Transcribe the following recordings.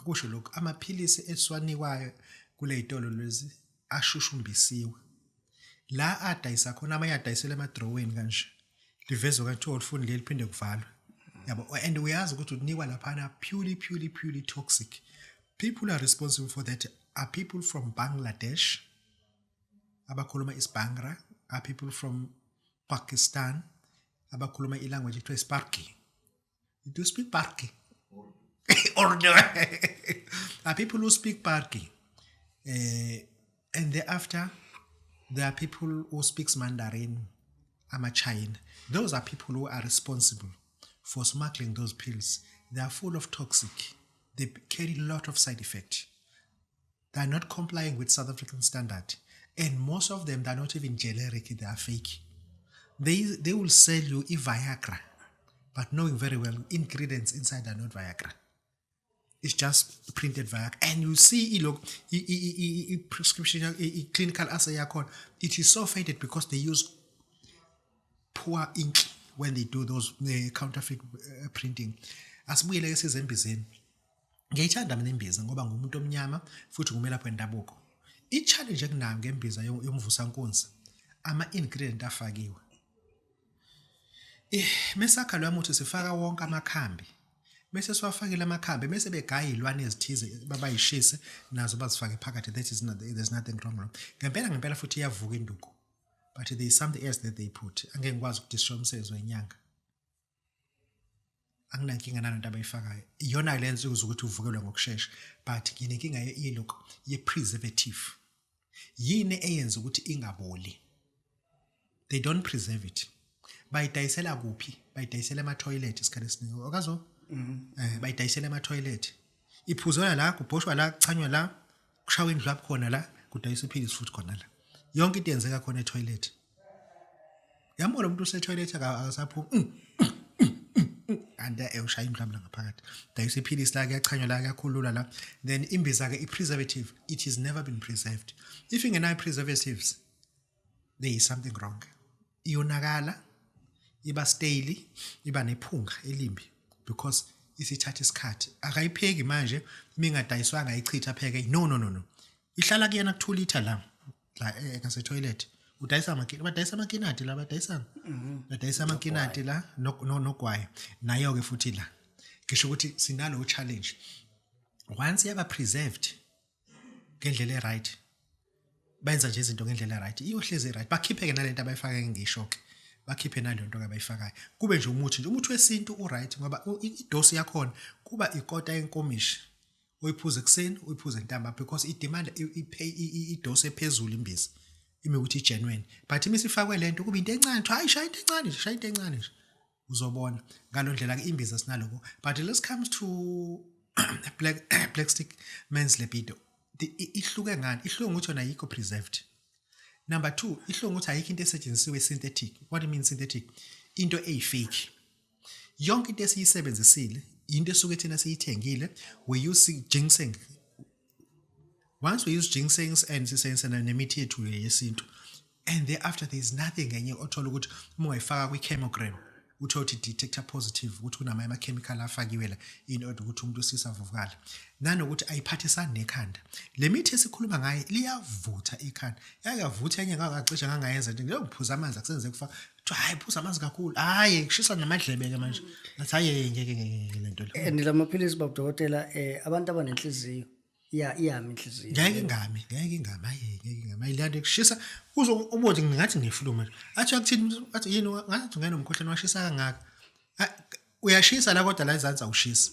Akusho lokhu, amaphilisi esiwanikwayo kuley'tolo lezi ashushumbisiwe. La adayisa khona, amanye adayisela emadroweni kanje, livezwe kanje, kuthiwa ulifuni leli, phinde kuvalwe, yabo. And uyazi ukuthi unikwa laphana purely, purely, purely toxic. People are responsible for that are people from Bangladesh abakhuluma isiBangra, are people from Pakistan abakhuluma ilanguage ekuthiwa iSparki. Do you speak Parki or no? Are people who speak Parki, and thereafter there are people who speaks Mandarin, ama-China. Those are people who are responsible for smuggling those pills. They are full of toxic. They carry a lot of side effect. They are not complying with South African standard, and most of them, they are not even generic, they are fake. They will sell you i-Viagra, but knowing very well ingredients inside are not Viagra. It's just printed Viagra. And you see ilok i-prescription, i-clinical assay yakhona, it is so faded because they use poor ink when they do those counterfeit printing. Asibuyele ke sizembizeni. Ngiyayithanda mina imbiza ngoba ngumuntu omnyama futhi ngumelaphi wendabuko. I-challenge ekunayo ngembiza yomvusankunzi, ama-ingredient afakiwe. Mesakha loya muthi sifaka wonke amakhambi, bese siwafakile amakhambi, bese begaya iy'lwane ezithize, babayishise nazo, bazifake phakathi. That is not, there's nothing wrong lo ngempela ngempela, futhi iyavuka induku, but there is something else that they put. Angeke ngikwazi ukudestroy umsebenzi wenyanga, anginankinga nalento abayifakayo, iyona le nto ukuthi uvukelwe ngokushesha, but nginenkinga yelokhu ye-preservative. Yini eyenza ukuthi ingaboli? They don't preserve it. Bayidayisela kuphi? Bayidayisela ema-toilet isikhathi esiningi okazo. Bayidayisela ema-toilet, iphuzelwa la, kubhoshwa la, kuchanywa la, kushawa indlwabu khona la, kudayiswa iphilisi futhi khona la. Yonke into yenzeka khona etoilet. Yambona umuntu usetoilet, akasaphumi, and ushaya indlwabu la ngaphakathi, dayisa iphilisi la, kuyachanywa la, kuyakhululwa la. Then imbiza-ke, i-preservative, it has never been preserved. If ingenayo preservatives, there is something wrong. Iyonakala, iba stale, iba nephunga elimbi because isithatha isikhathi. Akayipheki manje uma ingadayiswanga, ayichitha, apheke. No, no, no, no, ihlala kuyena ku-2 litre la la ngase-toilet. Udayisa amakini, badayisa amakinati la, badayisana, badayisa amakinati la nogwayi nayo-ke futhi la. Ngisho ukuthi sinalo challenge. Once yaba preserved ngendlela e-right, benza nje izinto ngendlela e-right, iyohlezi right. Bakhiphe-ke nalento abayifake, ngisho-ke bakhiphe naleyo nto abayifakayo, kube nje umuthi nje, umuthi wesintu u-right, ngoba idosi yakhona kuba ikota yenkomishi, uyiphuze ekuseni, uyiphuze ntambama, because i-demand idosi ephezulu imbiza ime ukuthi i-genuine. But uma isifakwe lento, kuba into encane, kuthiwa hayi, shaya into encane nje, shaya into encane nje, uzobona. Ngalo ndlela-ke imbiza sinaloko. But let's comes to black stick men's libido. Ihluke ngani? Ihluke ngokuthi yona ayikho preserved. Number two, ihluke ngokuthi ayikho into esetshenzisiwe synthetic. What do you mean synthetic? Into eyi-fake. Yonke into esiyisebenzisile, into esuke thina siyithengile. We use ginseng. Once we use ginsengs and sisebenzisa nemithi yethu yesintu, and thereafter there is nothing enye othola ukuthi uma ungayifaka kwi-chemogram, uthole ukuthi detector positive ukuthi kunamanye ama-chemical afakiwe la in order ukuthi umuntu wesilisa avuvukale. Nanokuthi ayiphathisani nekhanda le mithi esikhuluma ngayo, liyavutha ikhanda, yakavutha enye ngakacishe ngangayenza nje ngiyophuza amanzi, akusenze kufa. Kuthiwa hayi, phuza amanzi kakhulu, hhayi, kushisa namadlebe-ke manje. Ngathi hayi, ngeke, ngeke, ngeke le nto le. And lamaphilisi, babudokotela, abantu abanenhliziyo, iya iyami inhliziyo. Ngeke ingami, ngeke ingami, hayi, ngeke ingami. Hayi, le nto kushisa uzo ubothi ngathi ngiflu manje. Athi akuthini? Athi yini? Ngathi ungena umkhuhlane, washisa kangaka. Ah, uyashisa la kodwa la ezansi awushisi.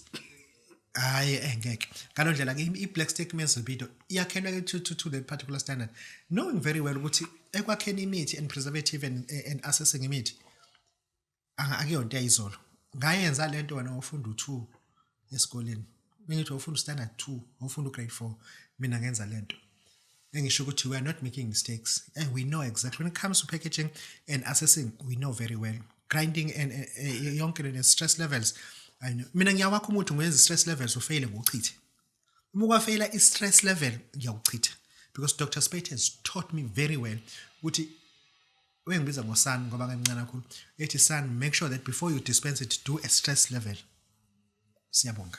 Hayi, ngeke. Ngalo ndlela ke i-black stick men's libido iyakhelwa ke to that particular standard, knowing very well ukuthi ekwakheni imithi and preservative and assessing imithi akuyonto yayizolo. Ngayenza lento wena ufunda u2 esikoleni, bengithi ufunda standard 2, ufunda ugrade 4, mina ngenza lento. Engisho ukuthi we are not making mistakes and we know exactly when it comes to packaging and assessing. We know very well grinding and yonke le stress levels. I know. Mina ngiyawakha umuthi, ngiwenza stress levels, ufeyile, nguchithe. Uma kwafeyila i-stress level, ngiyawuchitha, because Dr Spate has taught me very well ukuthi uyengibiza ngo-son ngoba ngemncane kakhulu, ethi, "Son, make sure that before you dispense it, do a stress level." Siyabonga.